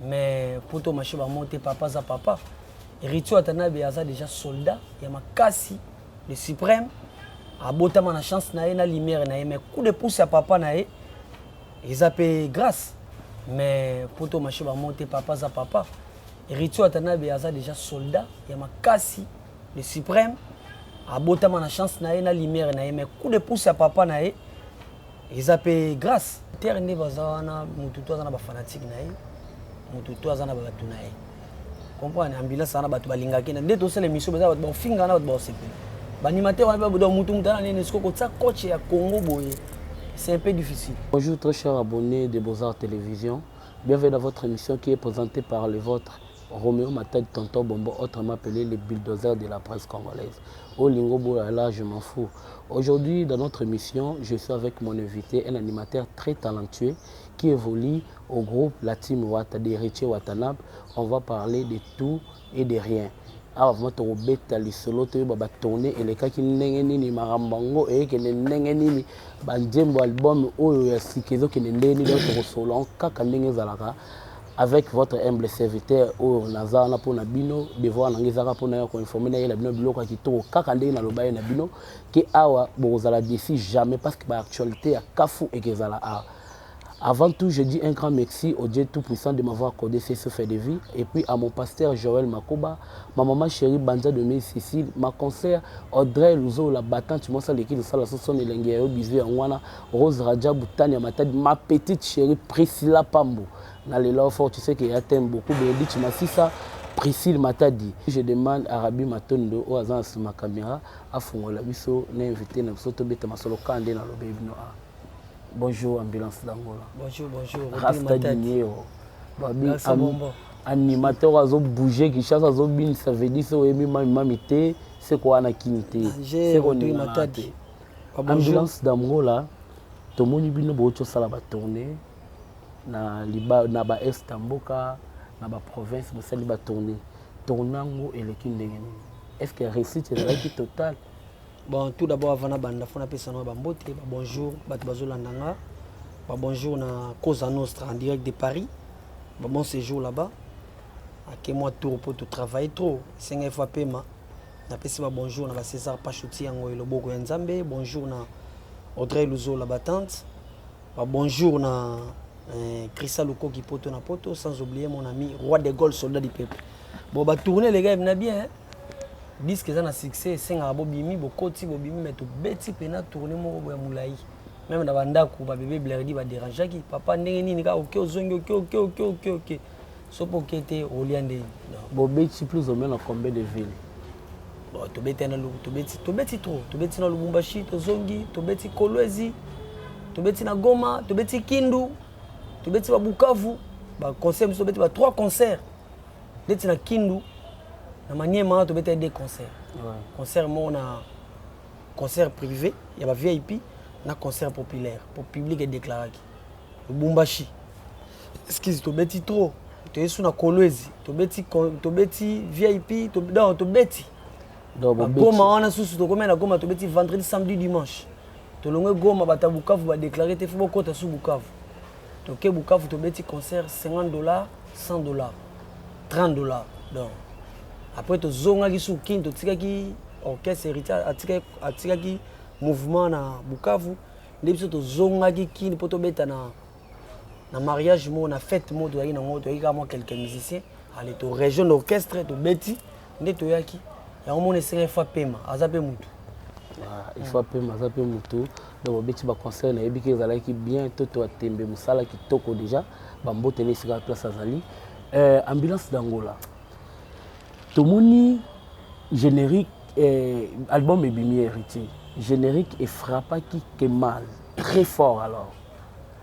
Mais po to marche bango te, papa aza papa. Héritier Watanabe aza déjà soldat ya makasi, le suprême. Abotama na chance na ye, na lumière na ye, mais coup de pouce ya papa na ye eza mpe grâce. Mais po to marche bango te, papa aza papa. Héritier Watanabe aza déjà soldat ya makasi, le suprême. Abotama na chance na ye, na lumière na ye, mais coup de pouce ya papa na ye eza mpe grâce. Terre nde baza wana, motu to aza na bafanatike na ye, motu to aza na bato na ye, comprendre. Ambulance wana, bato balingaki na nde tosala émission, baza bato bafinga na bato baosepela, baanimateur wana mpe. Mutu mutu ana nini siko kotia coach ya Congo boye, c'est un peu difficile. Bonjour très chers abonnés de Beaux-Arts Télévision. Bienvenue dans votre émission qui est présentée par le vôtre Roméo Matadi Tonton Bombo, autrement appelé le bulldozer de la presse congolaise. Au Lingo là, je m'en fous. Aujourd'hui, dans notre émission, je suis avec mon invité, un animateur très talentueux qui évolue au groupe La Team Wata, d'Héritier Watanabe. On va parler de tout et de rien. Awa vraiment tokobeta lisolo, toyeba batournée elekaki ndenge nini, makambo yango eyekende ndenge nini, banzembo, album oyo ya sika ezokende ndenge nini. Donc tokosolola kaka ndenge ezalaka avec votre humble serviteur oyo naza wana mpona bino. Devoir na ngai ezaka mpona ya koinformer, nayela bino biloko ya kitoko kaka ndenge naloba ye na bino ke awa bokozala déçus jamais, parce que baactualité ya kafu ekezala awa. Avant tout, je dis un grand merci au Dieu Tout-Puissant de m'avoir accordé ce souffle de vie. Et puis à mon pasteur Joël Makoba, ma maman chérie Banza de Cécile, ma conseillère Audrey Luzo, la battante, moi ça l'équipe de Sala Son Elenge, bisous à Rose Rajab Tania Matadi, ma petite chérie Priscilla Pambo. Dans fort, tu sais qu'il y a beaucoup, Bénédicte Massissa, Priscille Matadi. Je demande à Rabi Matondo, au hasard sur ma caméra, à Fongola biso, na invité, na biso, tobeta masolo kande na lobe bino. Bonjour Ambulance d'Angola. Bonjour, bonjour. Rasta Dinero. Babi animateur azobouge Kinshasa, azobinisa, veut dire soki oyebi mami mami te, seko wana kini te, seko oningana te. Ambulance d'Angola, tomoni bino bouti osala batournée na liba na baest ya mboka, na baprovince, bosali batournée. Tournée yango eleki ndenge nini? Est ce que réussite ezalaki totale? Bon, tout d'abord, avant nabanda, fo napesa na bambote, babonjour bato bazolanda nga, babonjour na Cosa Nostra en direct de Paris, babon séjour là-bas. Ake mwa tour mpo totravaille trop, esengai fo apema. Napesi babonjour na bacésar Pachoti, yango eloboko ya Nzambe. Bonjour na Audrey Luzola batante, babonjour na Christa Lukoki poto na poto, sans oublier mon ami Roi de Gaulle, soldat du peuple. Bon, batournée les gars na bien, hein? Disque eza na succès, esengaka bobimi, bokoti, bobimi. Mais tobeti mpena tournée moko boya molai, même na bandako babebe blerdi baderangeaki papa ndenge nini kaka oke ozongi oke oke oke oke oke so mpo oke te olia ndeni. Bobeti plus ou moins na combien de villes? Bon, tobeti na tobeti, tobeti trop. Tobeti na Lubumbashi, tozongi, tobeti Kolwezi, tobeti na Goma, tobeti Kindu, tobeti babukavu, baconcert biso tobeti ba trois concert neti na Kindu, na Maniema tobeti deux concert. Concert moko na concert privé ya ba VIP na concert populaire po public edéclaraki. Lubumbashi, excuse, tobeti trop. Toyesu na Kolwezi, tobeti, tobeti VIP, donc tobeti Goma wana susu, tokomi na Goma, tobeti vendredi, samedi, dimanche. Tolongwe Goma, bato ya Bukavu badéclaré te, fo bokota su Bukavu. Toke Bukavu, tobeti concert 50 $, 100 $, 30 $. Donc après tozongaki su Kini, totikaki orchestre Héritier atikaki mouvement na Bukavu, nde biso tozongaki Kini mpo tobeta na mariage moko, na fête moko toyaki nango, toyaki kaka mwa quelques musiciens. Ale to région d'orchestre, tobeti nde toyaki. Yango mona esenga ifo apema, aza mpe mutu. Il faut apema, aza mpe mutu. Donc obeti baconcert, nayebi ke ezalaki bien. To atembe mosala kitoko déjà, bamboteli esika place azali. Ambulance d'Angola, tomoni générique, album ebimi Héritier, générique efrappaki ke mal très fort. Alors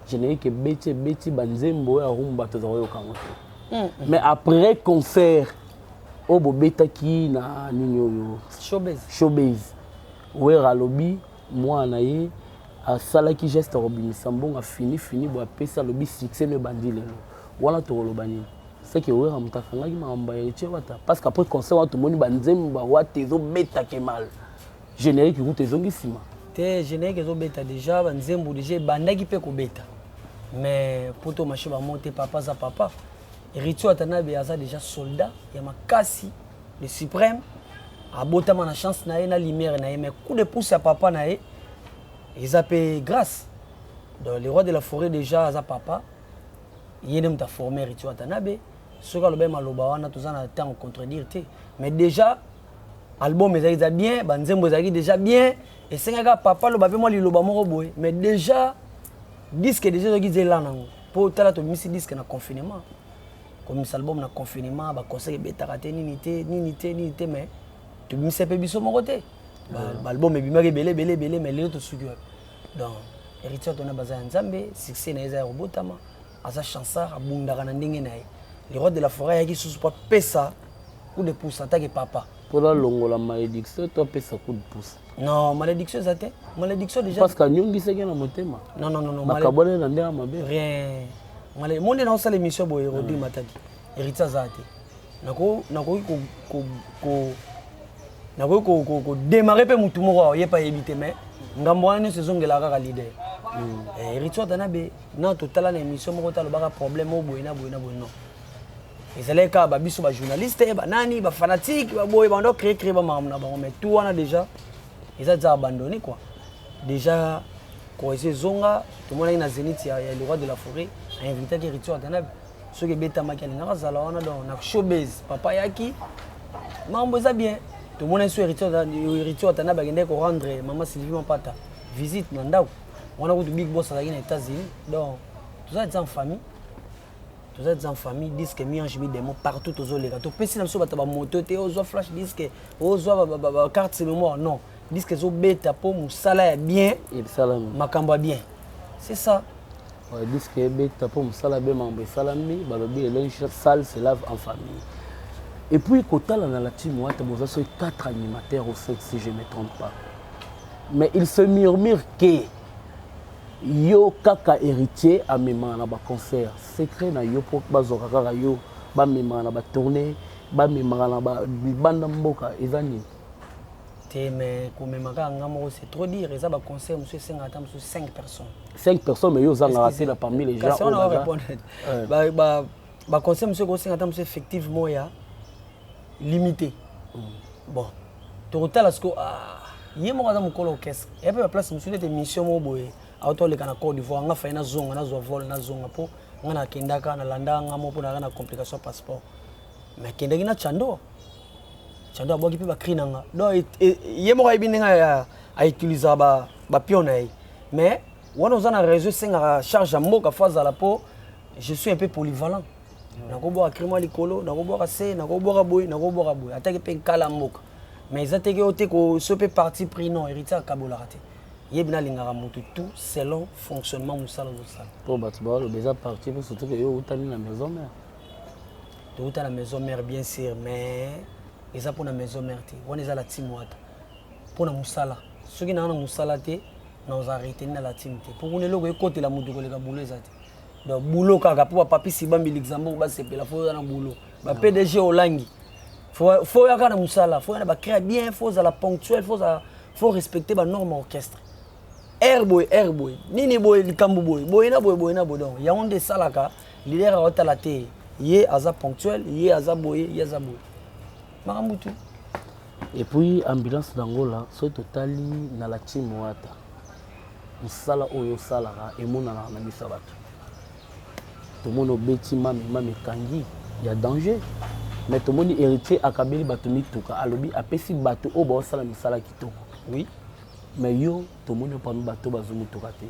générique ebeti, ebeti banzembo oyo ya rumba, toza koyoka yango te. Mais après concert oyo bobetaki na nini oyo? Showbase. Showbase, Wera alobi mwana na ye asalaki geste ya kobimisa mbongo, afini fini boye, apesi, alobi succès no ebandi lelo. Wana tokoloba nini? C'est que Wera moto akangaki makambo ya Héritier Wata? Parce que après concert wana, tomoni banzembo bawata ezobetake mal, générique kuta ezongi nsima. Te, générique ezobeta déjà, banzembo déjà ebandaki mpe kobeta. Mais po tomarche bango te, papa aza papa. Héritier Watanabe aza déjà soldat ya makasi, le suprême. Abotama na chance na ye, na lumière na ye, mais coup de pouce ya papa na ye eza mpe grâce. Donc le roi de la forêt déjà aza papa, ye nde moto aforme Héritier Watanabe. Soki alobai maloba wana, toza na ntango contredire te. Mais déjà album ezalaki eza bien, banzembo ezalaki déjà bien, esengaka papa aloba mpe mwa liloba moko boye. Mais déjà disque déjà ezalaki nzela nango, mpo tala, tobimisi disque na confinement, komisa album na confinement, baconcert ebetaka te, nini te, nini te, nini te. Mais tobimisa mpe biso moko te. Baalbum ebimaki ebele ebele ebele, mais lelo tosuki wapi? Donc Héritier tona baza ya Nzambe, succès na ye eza ya kobotama. Aza chansard, abundaka na ndenge na ye. Le roi de la forêt ayaki susu mpo apesa coup de pouce en tant que papa. Mpona longola malédiction to apesa coup de pouce? Non, malédiction eza te, malédiction déjà. Parce que anyongisaki na motema. Non, non, non, non. Bakabwana na ndenge ya mabe. Rien. Mo nde naosala émission boye, Rodri Matadi, Héritier aza te. Nakoki kodémarre mpe motu moko awa, ye mpe ayebi te. Mais ngambo wana nyonso ezongelaka kaka leader Héritier Watanabe. Na totala na émission moko te alobaka problème oyo boye na boye na boye. Non, ezalaki kaka babiso bajournaliste, banani, bafanatique, baboye bando créer créer bamakambo na bango. Mais tout wana déjà eza déjà abandonné quoi. Déjà cohésion ezonga. Tomonaki na zénith ya le roi de la forêt, ainvitaki Héritier Watanabe. Soki ebetamaki, alingaka azala wana. Donc na showbase, papa ayaki, makambo eza bien. Tomonaki so Héritier Watanabe akendaki korendre mama Sylvie Mapata visite na ndako wana. Kutu big boss azalaki na États-Unis. Donc toza eza en famille, toza eza en famille. Disque mi-ange mi-démon, partout tozoleka, topesi na biso bato bamoto te, ozwa flash disque, ozwa bacarte mémoire. Non, disque ezobeta mpo mosala ya bien. Esalami. Makambo ya bien, c'est ça. Ouais, disque ebeta mpo mosala be, makambo esalami. Balobi le linge sale se lave en famille. Et puis kotala na la team Wata, boza soki 4 animateurs ou 5 si je ne me trompe pas, mais il se murmure que yo kaka Héritier amemaka na baconcert. Secret na yo mpo bazwaka kaka yo, bamemaka na batournée, bamemaka na libanda mboka, eza nini? Te, mais komema kaka nga moko, c'est trop dire. Eza baconcert mosusu esengaka ata mosusu 5 personnes. 5 personnes, mais yo ozangaka te na parmi les gens. Kasi wana répondre, baconcert mosusu ekosenga ata mosusu effectivement ya limité. Bon, tokotala siko ye moko aza mokolo orchestre eya mpe baplace mosusu neti émission moko boye auta oleka na Côte d'Ivoire. Nga fai nazonga, nazwa vol, nazonga mpo nga nakendaka, nalandaka nga mo mpo naka na complication ya passeport. Mais akendaki na Chando, Chando abwaki mpe bacri na nga. Donc ye moko ayebi ndenge autilisaka bapion na ye. Mais wana oza na réseau, esengaka charge ya mboka, fo azala mpo je suis un peu polyvalent. Nakobwaka cri mwa likolo, nakobwaka se, nakobwaka boye, nakobwaka boye, ataki mpe nkala mboka. Mais eza teke oyo te, so mpe parti pris, non. Héritier akabolaka te, yebi nalingaka motu tout selon fonctionnement mosala ozosala. Mpo bato baloba eza parti mpo surtout ke yo outani na maison mère. Touta na maison mère, bien sûr, mais eza mpona maison mère te. Wana eza la team Wata mpona mosala. Soki naa na mosala te, naozala reteni na la team te, mpo kuna eloko ekotela motu koleka bulo eza te. Donc boulot kaka mpo bapapi Sibambi Luxembourg basepela, fo oza na boulot. Ba PDG olangi, fo oyaka na mosala, fo oya na bacré bien, fo ozala ponctuel, fo ozala, fo respecter banorme orchestre, aire boye, aire boye, nini boye, likambo boye, boye na boye, boye na boye. Donc yango nde esalaka leader aotala te, ye aza ponctuel, ye aza boye, ye aza boye, makambo tu. Et puis ambulance d'Angola, soki totali na la team Wata, mosala oyo osalaka emonanaka na miso ya bato. Tomoni obeti mami mami ekangi ya danger, mais tomoni Héritier akabeli bato mituka, alobi apesi bato oyo baosala misala kitoko. Mais yo tomoni yo parmi bato bazwi mituka te.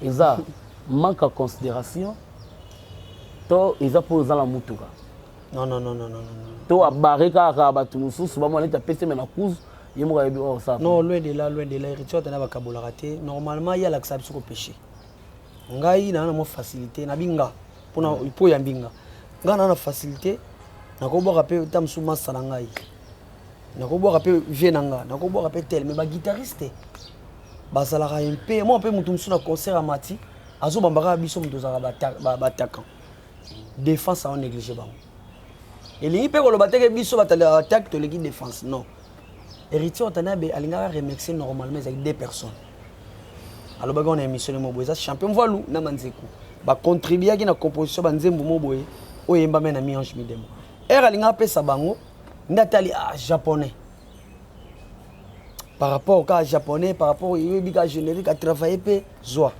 Eza manque ya considération to eza mpo oza na mutuka? Non, non, non, non, non, non. To abare kaka bato mosusu bamona neti apesi me na kuzu, ye moko ayebi oyo osala? Non, loin de là, loin de là. Héritier atana bakabolaka te. Normalement ye alakisaka biso kopêche. Ngai naa na mwa facilité na binga mpona mpo oyambi nga. Ngai naa na facilité, nakobwaka mpe ta mosusu masa na ngai, nakobwaka mpe vie na nga, nakobwaka mpe tel. Mais baguitariste bazalaka mpe mwa mpe motu mosusu na concert amati, azobamba kaka biso. Moto ozalaka baattaquant, défense ao néglige bango. Elingi mpe koloba teke biso bato ya attaque toleki défense, non. Héritier Watanabe alingaka remercier, normalement ezalaki deux personnes. Alobaki wana émission mo boye, eza champion Voilu na Manzeku, bacontribuaki na composition banzembo mo boye. Oyo eyembami na mi-ange mi-démon. Ere alinga apesa bango nde atali, ah, japonais par rapport ka japonais, par rapport oyebi ka générique atravaille mpe zwa.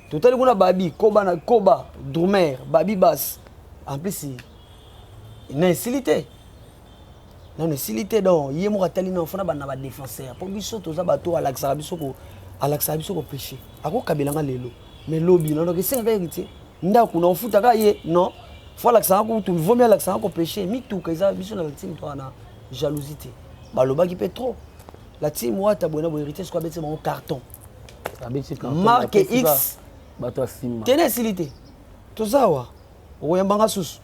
Totali kuna babi koba na koba drummer babi basse. En plus na esili te, nano esili te. Donc ye moko atali nano fona banda badéfenseur, mpo biso toza bato alakisaka biso ko alakisaka biso kopêcher. Akokabelanga lelo, mais lobi nanoki esengaka Héritier ndako na ofutaka ye. Non, fo alakisaka kutu vomi, alakisaka kopêcher mituka. Eza biso na latime, toka na jalousie te. Balobaki mpe trop la team Wata boye na boye. Héritier siko abeti bango carton. Abeti carton. Marque apesi X. Bato ya nsima. Tene esili te, toza awa, okoyambanga susu.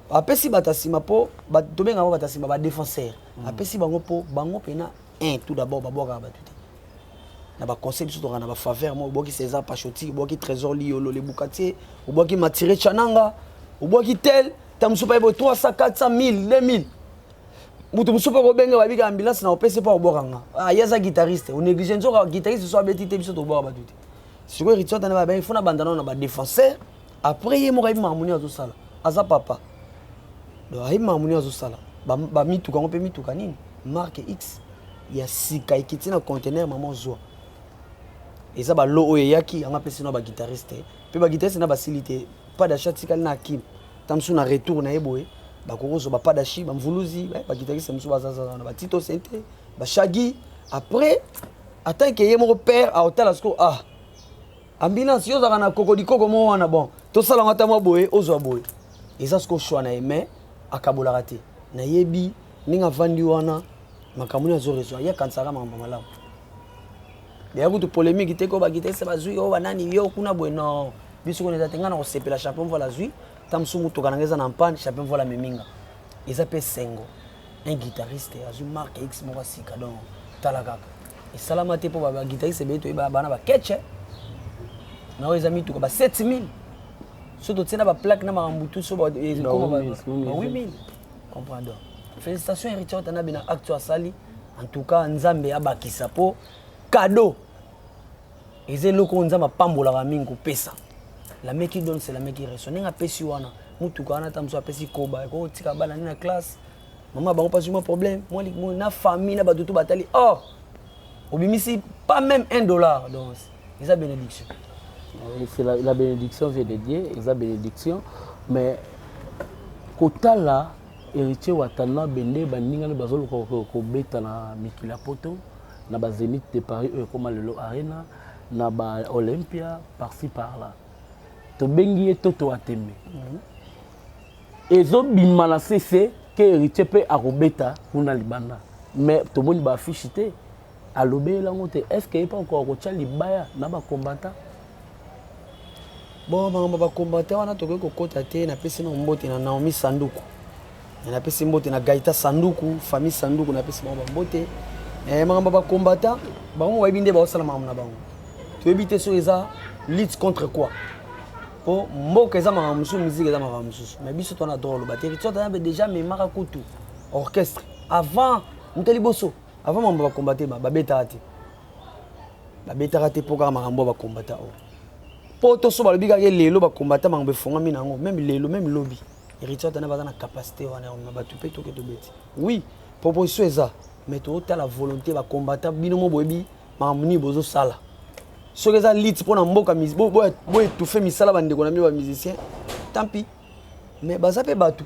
Apesi bato ya nsima mpo tobengaka bango bato ya nsima, badéfenseur. Apesi bango mpo bango mpena un tout d'abord babwakaka bato te na baconseil. Biso tokaka na bafaveur mo obwaki César Pachoti, obwaki Trésor Liolo le Bukatier, obwaki Matire Chananga, obwaki tel ta mosusu mpe boye 300, 400, 1000, 2000. Moto mosusu mpe kobenga babika ambulance na opesi mpo akobwakanga. Ah, ye aza guitariste, onéglige nzoka guitariste so abeti te. Biso tobwaka bato te. Sikoyo Héritier Watanabe abengi fo na banda nano na badéfenseur. Après ye moko ayebi makambo nini azosala, aza papa, donc ayebi makambo nini azosala. Bamituka yango mpe mituka nini, marque X ya sika ekiti na conteneur, mama zwa. Eza balo oyo eyaki yango apesi na baguitariste mpe baguitariste na basili te. Padashi atikali na Akim, ta mosusu na retour na ye boye bakoki kozwa bapadashi, bamvuluzi, baguitariste mosusu bazaza na batito sente, bashagi. Après, atanke ye moko père aotala siko, ah, ambulance yo ozalaka na kokodikoko mo wana. Bon, tosalango ata mwa boye, ozwa boye, eza siko choix na ye. Mais akabolaka te. Nayebi ndenge avandi wana, makambo nini azoresoir. Ye akanisaka makambo malamu. Deya kutu polémique te ko baguitariste bazwi oyo banani yo kuna boye. Non, biso kuna eza te. Ngai na kosepela Champion Vola azwi ta mosusu motuka na ngai eza na mpane. Champion Vola ameminga, eza mpe sengo. Un guitariste azwi marque X moko ya sika. Donc tala kaka, esalama te mpo baguitariste ebele toyeba bana bakeche na oyo eza mituka ba 7000. So totie na baplaque na makambo tu so ba 8000, 8000, comprendre. Donc félicitation Héritier Watanabe na acte oyo asali. En tout cas Nzambe abakisa, mpo cadeau eza eloko oyo Nzambe apambolaka mingi kopesa. La main qui donne, c'est la main qui reçoit. Ndenge apesi wana mutuka wana, ata mosusu apesi koba, ekotika bana nde na classe, mama bango mpasi mwa problème mwa na famille na bato to batali. Or obimisi pas même 1 dollar, donc eza bénédiction. C'est la bénédiction vient de Dieu, eza bénédiction. Mais kotala Héritier Watanabe nde baningani bazoluka kobeta na mikili ya poto, na bazénith de Paris oyo ekóma lelo Arena, na baolympia par-ci par-là. Tobengi ye Toto Atembe. Ezobima na sese ke Héritier mpe akobeta kuna libanda, mais tomoni baaffiche te, alobeli yango te. Est ce que ye mpe akoka kotya libaya na bacombattant? Bon, makambo bacombattant wana tokoki kokɔta te. Napesi na mbote na Naomi Sanduku, napesi mbote na Gaita Sanduku, famille Sanduku, napesi bango bambote. Makambo bacombattant, bango bayebi nde baosala makambo na bango. Toyebi te soki eza lutte contre quoi, mpo mboka eza makambo mosusu, musique eza makambo mosusu. Mais biso twana droit oloba te. Héritier Watanabe déjà memaka kutu orchestre avant, moto liboso avant makambo bacombattant babetaka te, babetaka te mpo kaka makambo bacombattant oyo. Mpo to so balobi kaka lelo bacombattant, makambo efongami na yango même lelo, même lobi. Héritier Watanabe baza na capacité wana ya komema bato mpe toke tobeti. Oui, proposition eza, mais totala volonté bacombattant. Bino mo boyebi makambo nini bozosala. Soki eza lutte mpo na mboka, boétouffe misala bandeko na bino bamusicien, tant pis. Mais baza mpe bato,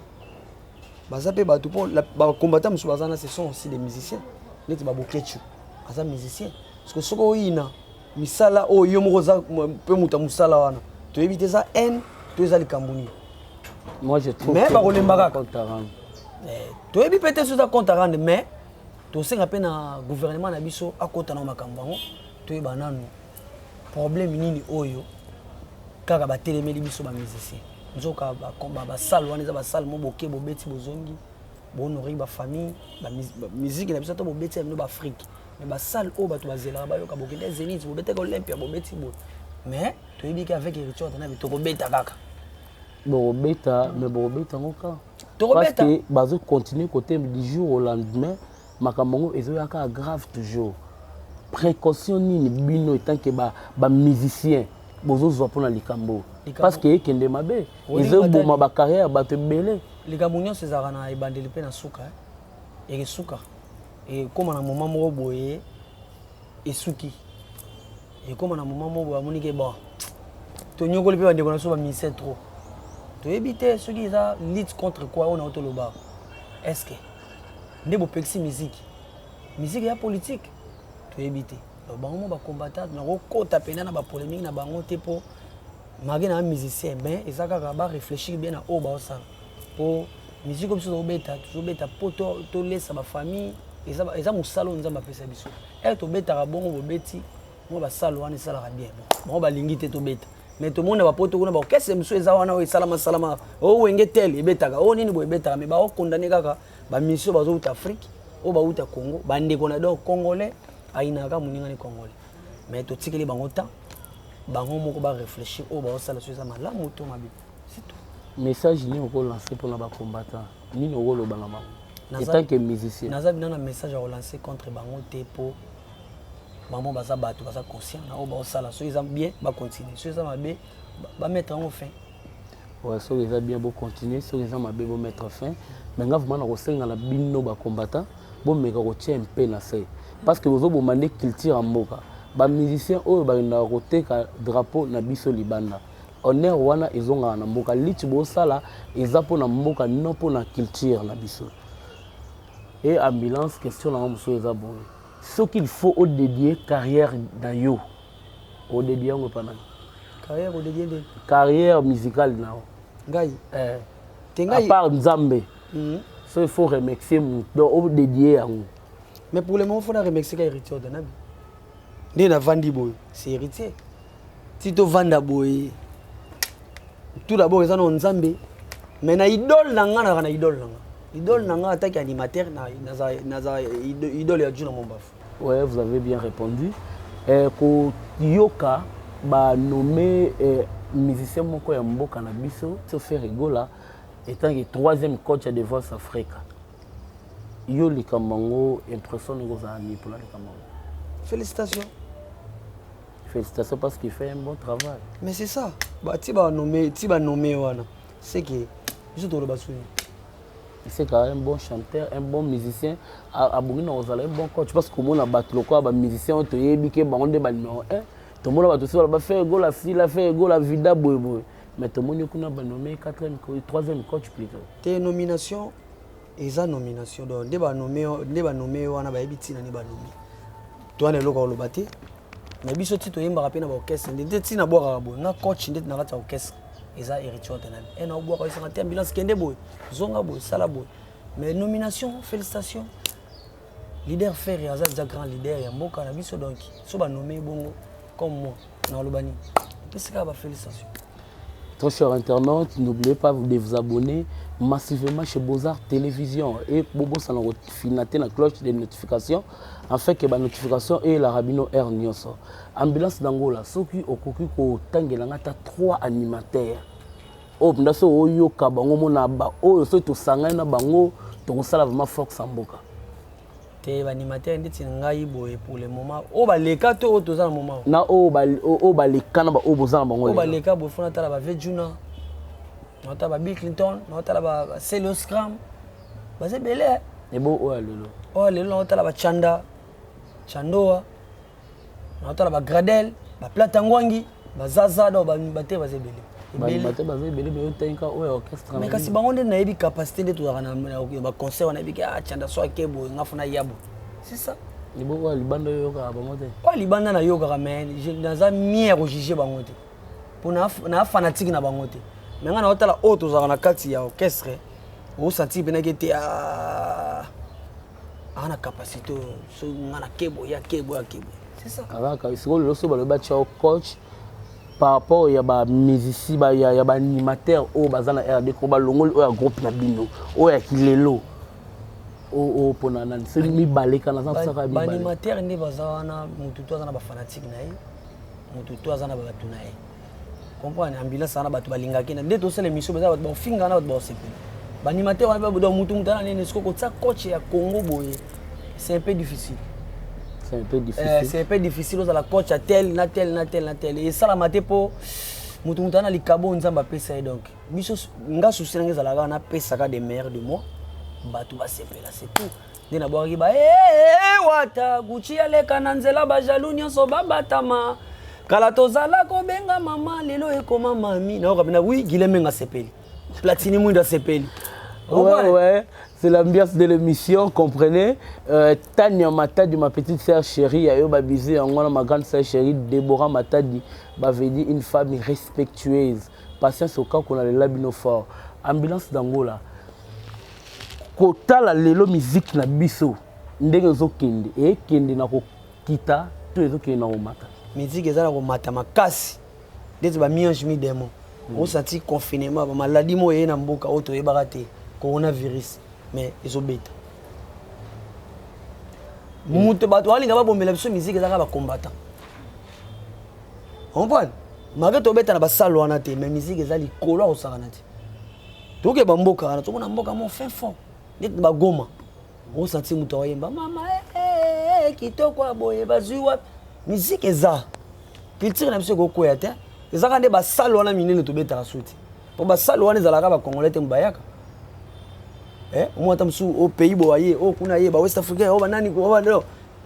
baza mpe bato, mpo bacombattant mosusu baza na, ce sont aussi des musiciens, neti babokechu aza musicien. Parce que soki oyina misala oyo yo moko oza mpe moto ya mosala wana, toyebi te eza haine to eza likambo nini. Moi, je trouve. Mais bakolemba kaka. Toyebi mpe te so eza compte à rendre, mais tosenga mpe na gouvernement na biso akɔta na makambo yango, toyeba nanu problème nini oyo kaka batelemeli biso bamusicien. Nzoka basale wana eza basale mo boke, bobeti, bozongi, bohonore bafamille, musique na biso ata bobeti ya bino baafrike. Mais basale oyo bato bazelaka bayoka, bokende Zénith, bobetaka Olympia, bobeti boye. Mais toyebi ke avec Héritier Watanabe tokobeta kaka. Bokobeta, mais bokobeta yango kaka. Tokobeta. Parce que bazocontinue kotembe du jour au lendemain. Makambo yango ezoyaka grave toujours. Précaution nini bino etant que bamusicien? Bozozwa mpona likambo parce que ekende mabe, ezoboma bacarrière ya bato ebele. Likambo nyonso ezalaka na ebandeli mpe na suka. Ekesuka, ekóma na moment moko boye, esuki. Ekóma na moment moko boye, amoniki bon, tonyokoli mpe bandeko na biso bamusicien trop. Toyebi te soki eza lutte contre quoi. Oyo na toloba, est ce que nde bopekisi musique, musique ya politique? Toyebi te. Donc bango mo bacombattant, nakokota mpena na bapolémique na bango te, mpo malgré na musicien, mais eza kaka baréfléchir bien na oyo baosala, mpo musique oyo biso tozobeta, tozobeta mpo tolesa bafamille. Eza mosala oyo Nzambe apesa biso. Ere tobetaka bongo, bobeti mwa basala wana, esalaka bien. Bon, bango balingi te tobeta, mais tomoni na bapoto kuna, baorchestre mosusu eza wana oyo esalama salama, oyo Wenge tel ebetaka, oyo nini boye ebetaka, mais baokondane kaka bamission bazouta Afrique, oyo bauta Congo, bandeko na. Donc Congolais ayinaka moningani Congolais, mais totikeli bango temps, bango moko baréfléchir oyo baosala, so eza malamu to mabe, c'est tout. Message nini okolancer mpona bacombattant? Nini okoloba na bango en tant que musicien? Naza bina na message ya kolancer contre bango te, mpo bango baza bato, baza conscient na oyo baosala. Soki eza bien, bacontinue. Soki eza mabe, bamettre yango fin. Ouais, soki eza bien, bocontinue. Soki eza mabe, bomettre fin. Mais nga vraiment nakosenga na bino bacombattant, bomeka kotia mpe na se, parce que bozoboma nde culture ya mboka. Bamusicien oyo bakendaka koteka drapeau na biso libanda, honneur wana ezongaka na mboka. Liti bosala eza mpona mboka, non mpona culture na biso. E Ambulance, question nango mosusu eza boye: soki il faut odédier carrière na yo, odédier yango epa nani? Carrière odédier nde? Carrière musicale na yo. Ngai? Eh. Te, ngai. À part Nzambe, so il faut remercier motu, donc odédier yango. Mais pour le moment, faut na remercier ka Héritier Watanabe. Nde navandi boye, c'est Héritier. Ti tovanda boye, tout d'abord eza na Nzambe, mais na idole na nga, nazaka na idole na nga. Idole na nga ataki animateur, naza idole ya Juna Mombafu. Ouais, vous avez bien répondu. Koyoka banommer musicien moko ya mboka na biso so, Ferre Gola, étant que troisième coach ya The Voice Africa, yo likambo yango, impression ndenge ozala nini mpona likambo yango? Félicitations. Félicitations parce qu'il fait un bon travail. Mais c'est ça. Ti banommer, ti banommer wana, c'est que biso toloba suni. C'est quand même un bon chanteur, un bon musicien, abongi na kozala un bon coach, parce que komona bato lokola bamusicien oyo toyebi ke bango nde banuméro 1, tomona bato si baloba Ferre Gola sila, Ferre Gola vida boyeboye, mais tomoni kuna banommer quatrième, troisième coach plutôt. Te, nomination eza nomination. Donc nde banommer, nde banommer wana, bayebi ntina nde banommer to wana. Eloko koloba te, mais biso ti toyembaka mpe na baorchestre, nde nde ntina bwakaka boye. Nga coach nde na kati ya orchestre eza Héritier Watanabe. E na obwaka, esanga te, Ambulance, kende boye, zonga boye, sala boye. Mais nomination, félicitation. Leader Ferre aza déjà grand leader ya mboka na biso. Donc so banommer bongo, comme moi naloba nini? Opesi kaka bafélicitation. Très chers internautes, n'oubliez pas de vous abonner massivement chez Beaux-Arts Télévision et Bobo finater la cloche de notification afin que la notification et la rabino air nyonso. Ambulance d'Angola, soki okoki kotangela nga ta trois animateurs oyo mpenza so oyoka bango, mona ba oyo soki tosangani na bango, tokosala vraiment force ya mboka. Te, baanimateur ndeti ngai boye, pour le moment oyo baleka to oyo toza na moment? Na oyo baleka na baoyo boza na bango. Oyo baleka boye, fo natala ba Juna, naotala ba Bill Clinton, naotala ba Celeo Scram, baza ebele. Ebo oyo ya lelo? Oyo lelo, naotala bachanda Chandoa, naotala bagradel, baplata ngwangi, bazaza. Donc bate baza ebele. Baanimateur baza ebele, mais otangi oyo ya orchestre. Mais kasi bango nde nayebi capacité, nde tozalaka na baconcert wana, nayebi ke ah, Chanda so ake boye, nga fona ya boye, c'est ça. Ebo oyo libanda, oyokaka bango te? Oyo libanda nayokaka, mais naza mie ya kojuger bango te, mpo naa fanatique na bango te. Mais nga naotala oyo tozalaka na kati ya orchestre, osentir mpenaki ete aa na capacité oyo, so nga na kebo ya kebo ya kebo, c'est ça. Kaka sikoyo lelo, so balobi batia coach par rapport ya bamusicien, ya baanimateur oyo baza na RD ko, balongoli oyo ya groupe na bino, oyo ya kilelo, oyo mpona nani? Soki mibale kana naza kosaka mibale. Baanimateur nde baza wana, motu to aza na bafanatike na ye, motu to aza na bato na ye. Comprendre, Ambulance aza na bato balingaki na nde tosala émission, baza bato baofingana na bato baosepela. Baanimateur wana mpe, donc mutu mutu ana nini. Sikoyo kotia coach ya Congo boye, c'est un peu difficile. C'est un peu difficile. C'est un peu difficile ozala coach ya tel na tel na tel na tel. Esalama te mpo moto ana likabo oyo Nzambe apesa ye. Donc biso, nga souci nanga ezalaka kaka napesaka de meilleur de moi, bato basepela, c'est tout. Nde nabwakaki ba wata Gucci aleka na nzela, bajaloux nyonso babatama. Kala tozala kobenga mama, lelo ekoma mami. Nayoka mpena wi Guilem asepeli, Platini Mwindo asepeli. Ouais, c'est l'ambiance de l'émission, comprenez. Tania Matadi, ma petite sœur chérie, Ayo Babizé, ma grande sœur chérie, Déborah Matadi, m'avait dit une femme respectueuse. Patience au cas qu'on a le labino fort. Ambulance d'Angola. Kotala lelo musique na biso, ndenge ezokende, ekende na kokita to ezokende na komata? Musique eza na komata makasi, ndeti bamiange mi-démon. Osanti confinement, bamaladi mo eye na mboka oyo toyebaka te, coronavirus, mais ezobeta moto. Bato balinga babombela biso musique, ezaka bacombattant, comprendre? Malgré tobeta na basale wana te, mais musique eza likolo akosakana te. Tokeba mboka wana, tomona mboka mo fin fond neti bagoma, osanti moto akoyemba mama eh, eh, kitoko ya boye, bazwi wapi? Musique eza culture na biso, ekokwea te. Ezaka nde basale wana minene tobetaka su te, mpo basale wana ezalaka bacongolais te mobayaka. Omona ata mosusu o pays bo aye o kuna ye bawest africain o banani o banani,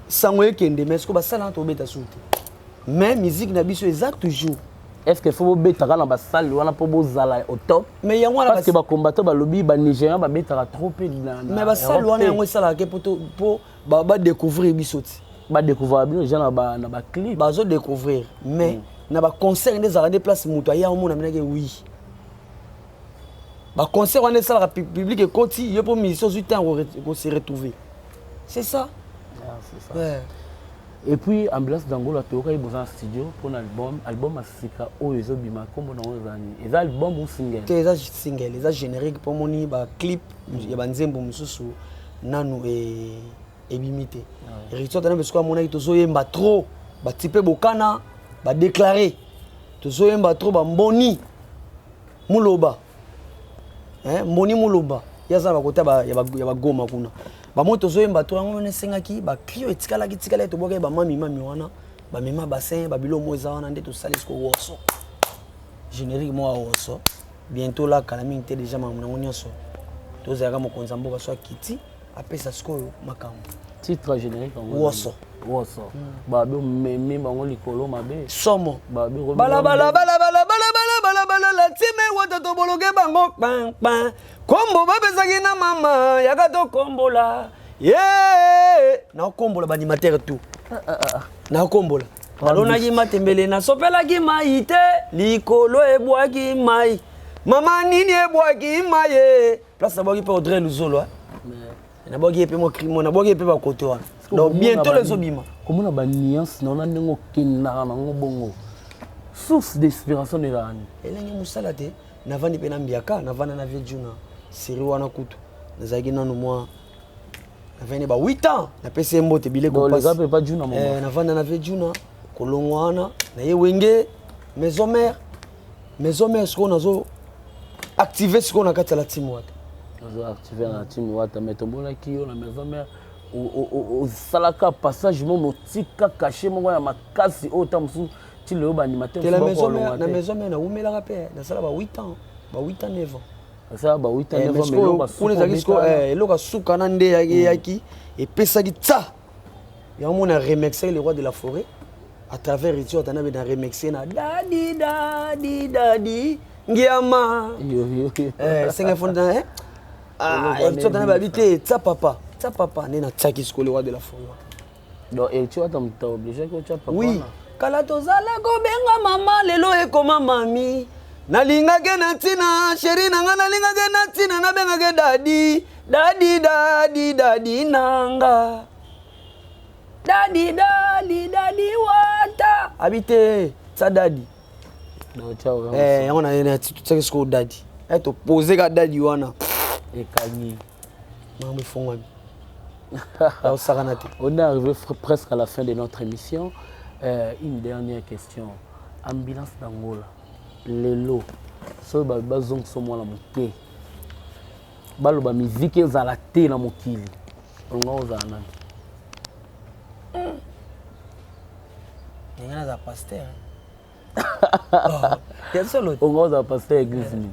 sango ekende. Mais siko basale wana tobeta su te, mais musique na biso eza toujours. Est ce que faut bobetaka na basale wana mpo bozala au top? Mais yango wana Parce que bacombattant balobi banigérien babetaka trop mpe na Mais basale Europe wana te. Yango esalaka ke mpo badécouvrir biso ti. Badécouvrir bino déjà na baclip. Bazodécouvrir, mais na baconcert nde ezalaka nde place moto aya omona minake. Oui, baconcert wana esalaka public ekoti ye, mpo musicien ozwi temps kose retrouver, c'est ça. Ah, c'est ça. Ouais. Et puis Ambulance d'Angola, toyokaki boza na studio mpona album ya sika oyo ezobima. Nkombo nango eza nini? Eza album ou single? Te, eza single, eza générique, mpo omoni baclip ya banzembo mosusu nanu ebimi te. Héritier Watanabe mpe sikoyo amonaki tozoyemba trop, batipe bokana badéclare tozoyemba trop, bamboni muloba. Mboni muloba ye aza na bakota ya bagoma kuna, bamoi tozoyemba trop. Yango wana esengaki bacri oyo etikalaki tikalaki, tobwakaki bamami mami wana, bamema bassin babilo mo eza wana nde tosali siko woso générique moko ya woso. Bientôt la, kala mingi te déjà makambo nango nyonso tozalaka. Mokonzi ya mboka so akiti, apesa sikoyo makambo. Titre générique yango? Woso. Woso. Babi omemi bango likolo mabe. Somo. Babi Balabala balabala balabala balabala la time wata, toboloke bango kpankpan. Kombo bapesaki na mama yaka, tokombola ye, nakombola baanimateur tout, nakombola. Nalonaki matembele, nasopelaki mai te, likolo ebwaki mai. Mama nini ebwaki mai ye place, nabwaki mpe Audrey Luzolo, eh? Nabwaki ye mpe mo, nabwaki ye mpe bakote wana. Donc bientôt lezobima. Komona banuance na wana, ndenge okendaka nango bongo, source d'inspiration ezalaka nini? Elenge mosala te, navandi mpe na mbiaka, navanda na vie juna série wana. Kutu nazalaki nanu mwa, navandi ba 8 ans, napesi ye mbote bileko. Donc, les gars mpe pa juna moma. Navanda na vie juna, kolongwa wana naye Wenge Maison Mère. Maison Mère sikoyo nazo active sikoyo na kati ya la team Wata. Ozo active na team Wata, mais tomonaki yo na Maison Mère, osalaka passage mo motika cachet moko ya makasi oyo ta mosusu ti lelo baanimateur te. La Maison Mère, na Maison Mère naumelaka mpe, nasala ba 8 ans, ba 8 ans, 9 ans. Osala ba 8 ans, 9 ans. Ans, mais eloko kuna ezalaki sikoyo eloko ya suka na nde eyaki epesaki tsa yango mona remixaki le roi de la forêt à travers Héritier Watanabe, na remixé na dadi dadi dadi ngiama. Senga fonda, eh ah, Héritier Watanabe abi te, tsa papa, tsa papa, nde natiaki sikoyo le roi de la forêt. Donc Héritier Wata moto obligé otya papa? Oui. Wana. Kala tozala kobenga mama, lelo ekoma mami. Nalingaki na ntina chéri na nga, nalingaki na ntina nabengaki dadi dadi dadi dadi nanga, dadi dadi dadi Wata abi te, tsa dadi. Donc tya oyo. Yango na tiaki sikoyo dadi. Topose ka dadi wana. Ekangi. Makambo efongwami, aosakana te. On est arrivé presque à la fin de notre émission. Une dernière question. Ambulance d'Angola, lelo, soki bazongisa mwana moke, baloba miziki ezala te na mokili, olinga ozala nani? Ngai naza pasteur. Oh, ya solo. Onga ozala pasteur ya église nini?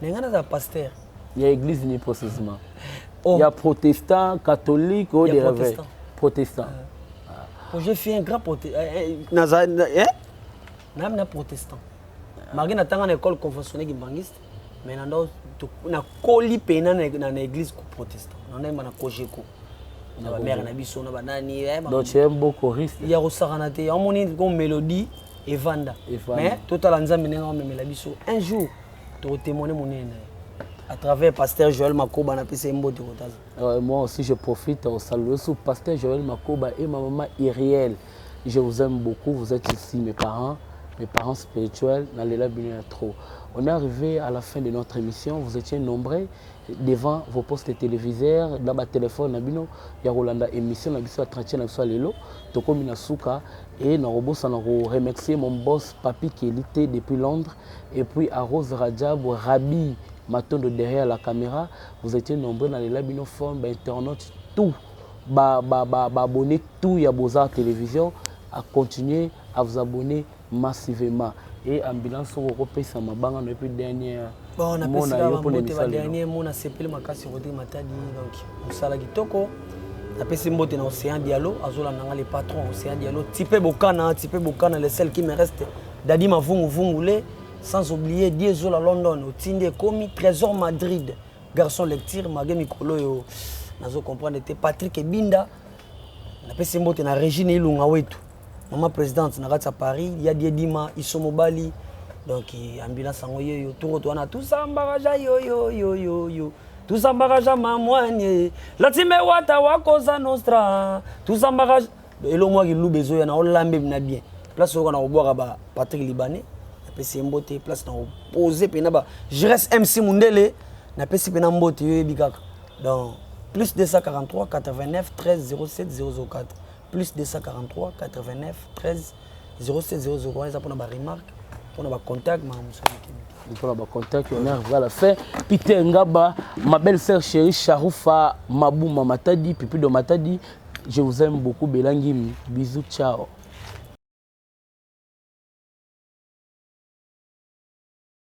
Na ngai naza pasteur. Ya église nini précisément? Oh. Ya protestant, catholique ou de réveil? Protestant. Euh, je suis un grand protestant. Naza eh? Na protestant. Malgré natanga na école conventionnelle kimbanguiste, mais na ndo nakoli pena na église protestant. Na ndayemba na Kojeko. Na ba mère na biso na ba nani eh, Donc tu es un beau choriste. Ya kosakana te. Omoni ko mélodie evanda. Mais totala Nzambe ndenge amemela biso un jour tokotémoigne monene na ye à travers pasteur Joël Makoba, napesa ye mbote kotaza. Ouais, moi aussi je profite au saluer sous pasteur Joël Makoba et ma maman Iriel. Je vous aime beaucoup, vous êtes ici mes parents spirituels, nalela bino trop. On est arrivé à la fin de notre émission, vous étiez nombreux devant vos postes téléviseurs, dans ba téléphone na bino ya kolanda émission na biso ya entretien na biso ya lelo. Tokomi na suka et na robosana ko remercier mon boss Papi Kelite depuis Londres et puis à Rose Rajab Rabi Matondo derrière la caméra. Vous étiez nombreux dans les labino forme, ba internautes tout ba ba ba ba abonné tout ya Beaux-Arts Télévision à continuer à vous abonner massivement et ambulance okopesa mabanga na puis dernière. Bon, napesi kaka bambote, badernier mot. Nasepeli makasi, Rodrigue Matadi. Donc mosala kitoko. Napesi mbote na Océan Diallo, azolanda nga, le patron Océan Diallo, Tipe Bokana, Tipe Bokana, le seul qui me reste, Dadi Mavungu sans oublier Diesola London, otindi ekomi, Trésor Madrid, garçon lecture mage mikolo oyo nazo comprendre te, Patrick Ebinda. Napesi mbote na Régine Ilunga wetu, mama présidente na kati ya Paris, ya Diedima Iso Mobali. Donc ambulance yango yeyo turo to wana tusambaka ja yoyoyoyoyo, tusambaka ja mamwanye latime wata wakoza nostra, tusambaka elo mwa kiluba ezoya na olambe na bien place oyoka na kobwaka ba Patrick Libanais. Napesi ye mbote. Place na kopose mpena ba Jires MC Mundele, napesi mpena mbote. Yo oyebi kaka. Donc plus 243 89 13 07 004, plus 243 89 13 07 001, eza mpona baremarque, mpona bacontact, makambo mosusu mike. Mpona bacontact. On arrive à la fin. Peter Ngaba, ma belle-sœur chérie Charoufa Mabouma Matadi, Pipi de Matadi, je vous aime beaucoup. Belangimi, bisous, ciao.